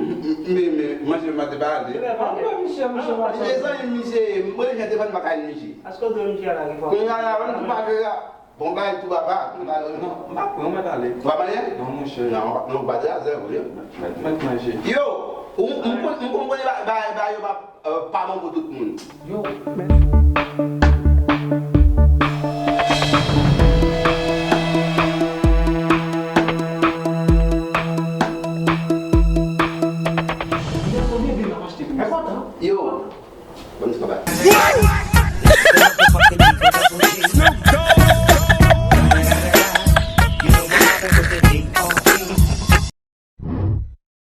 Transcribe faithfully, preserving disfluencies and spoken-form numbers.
men, men, manje m pa te pale. Mezanmi, misye, mwen jan te vann pa kay misye. Kounye a la, menm tou pa vle la. Bon, bay tou papa, tou papa. Non, m pa pran, mwen pale. Ou pa pale? Non, monchè. Non, non, pa de azè, wi. Mèt, mèt manje. Yo, ou, m konn, m konn konnen ba, ba, ba yo pa, euh, pa bon pou tout moun. Yo. Yo. Bon, se pa ba.